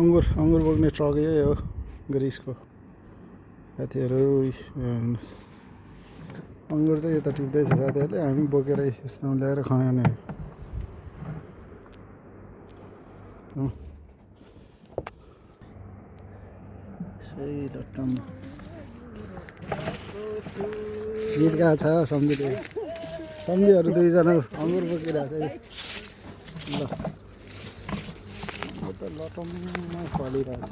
अङ्गुर बोक्ने ट्रक यही हो ग्रिसको साथीहरू। अङ्गुर चाहिँ यता टिप्दैछ साथीहरूले, हामी बोकेर यस्तोमा ल्याएर खाने सही लट्टम गीत गाएको छ सम्झीहरू दुईजना अङ्गुर बोकिरहेको छ। ल त लटममा फलिरहेछ।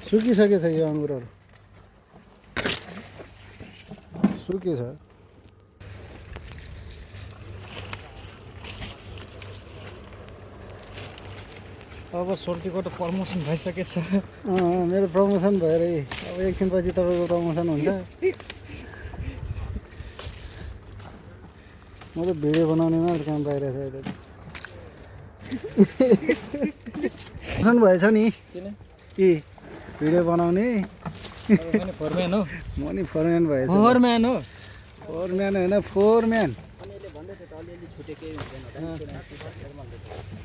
सुकिसकेछ यो अङ्गुरहरू, सुकेछ। अब सोल्टीको त प्रमोसन भइसकेछ। मेरो प्रमोसन भएर अब एकछिनपछि तपाईँको प्रमोसन हुन्छ। म त भिडियो बनाउने मात्र काम पाइरहेछ अहिले। प्रमोसन भएछ नि कि भिडियो बनाउने। फोरम्यान हो, म नि फोरम्यान भएछ। फोरम्यान हो, फोरम्यान होइन फोरम्यान।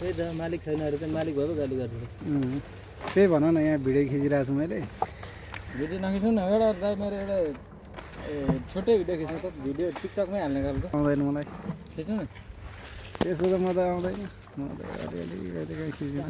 त्यही त मालिक छैन अरे चाहिँ मालिक भएको गाली गर्छु। त्यही भन न, यहाँ भिडियो खिचिरहेको छु मैले। भिडियो नखिच्नु न, एउटा दाइ मेरो एउटा छुट्टै भिडियो खिच्नु त भिडियो टिकटकमै हाल्ने खालको आउँदैन मलाई खिच्नु न। त्यसो त म त आउँदैन, म त अलिअलि खिच्दिनँ।